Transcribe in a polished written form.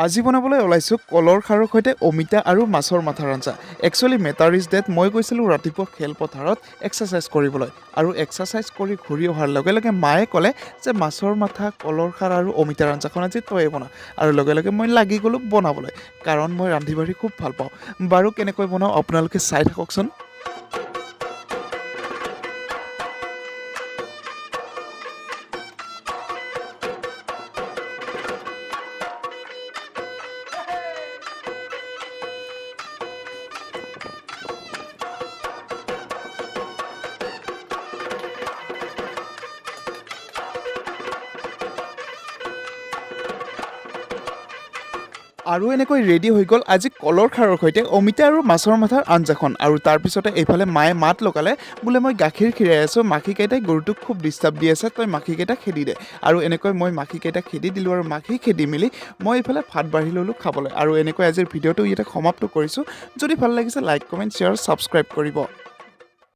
আজি বনাবলৈ ওলাইছোঁ কলৰ খাৰৰ সৈতে অমিতা আৰু মাছৰ মাথাৰ আঞ্জা। একচুৱেলি মেটাৰ is date মই গৈছিলোঁ ৰাতিপুৱা খেলপথাৰত এক্সাৰচাইজ কৰিবলৈ আৰু এক্সাৰচাইজ কৰি ঘূৰি অহাৰ লগে লগে মায়ে ক'লে যে মাছৰ মাথা, কলৰ খাৰ আৰু অমিতাৰ আঞ্জাখন আজি তয়ে বনা। আৰু লগে লগে মই লাগি গ'লোঁ বনাবলৈ, কাৰণ মই ৰান্ধি বাঢ়ি খুব ভাল পাওঁ। বাৰু, কেনেকৈ বনাওঁ আপোনালোকে চাই থাককচোন। আৰু এনেকৈ ৰেডি হৈ গ'ল আজি কলৰ খাৰৰ সৈতে অমিতা আৰু মাছৰ মাথাৰ আঞ্জাখন। আৰু তাৰপিছতে এইফালে মায়ে মাত লগালে, বোলে মই গাখীৰ খীৰাই আছোঁ, মাখিকেইটাই গৰুটোক খুব ডিষ্টাৰ্ব দি আছে, তই মাখিকেইটা খেদি দে। আৰু এনেকৈ মই মাখিকেইটা খেদি দিলোঁ আৰু মাখি খেদি মেলি মই এইফালে ভাত বাঢ়ি ল'লোঁ খাবলৈ। আৰু এনেকৈ আজিৰ ভিডিঅ'টো ইয়াতে সমাপ্ত কৰিছোঁ। যদি ভাল লাগিছে, লাইক, কমেণ্ট, শ্বেয়াৰ, ছাবস্ক্ৰাইব কৰিব।